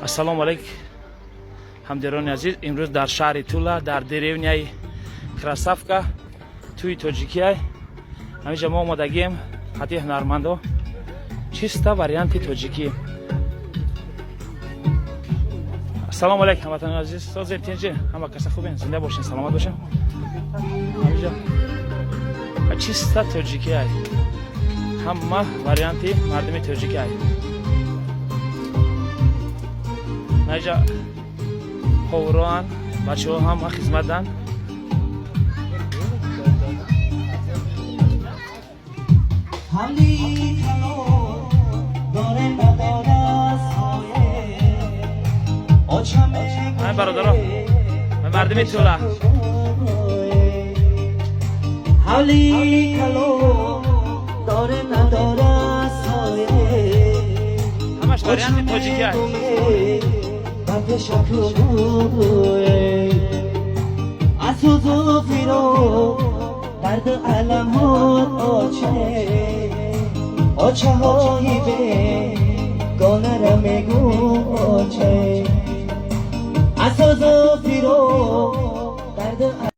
Ассалому алайк, ҳамдиёрони азиз. Имрӯз дар шаҳри Тула, дар деревняи Красавка, тӯи тоҷикия. Ҳаминҷа мо омадагием ҳати ҳунармандо, чиста варианти тоҷикӣ. Ассалому алайкум, ҳамватанони азиз. Созем, тинҷи, ҳама каса хубен, зинда бошен, саломат бошен. Ҳаминҷа чиста тоҷикиай, ҳама варианти мардуми тоҷикиай. Наҷа повроан, бачаҳо ҳама хизматдан. Ай бародаро, мардуми Тула. ҳавли калон доре, надора соя. Ҳамаш варианти тоҷикиай. Асӯзу фироқ, дарду аламҳо, оче, очаҳои бегонара мегӯ, оче, асӯзу фироқ, дарду.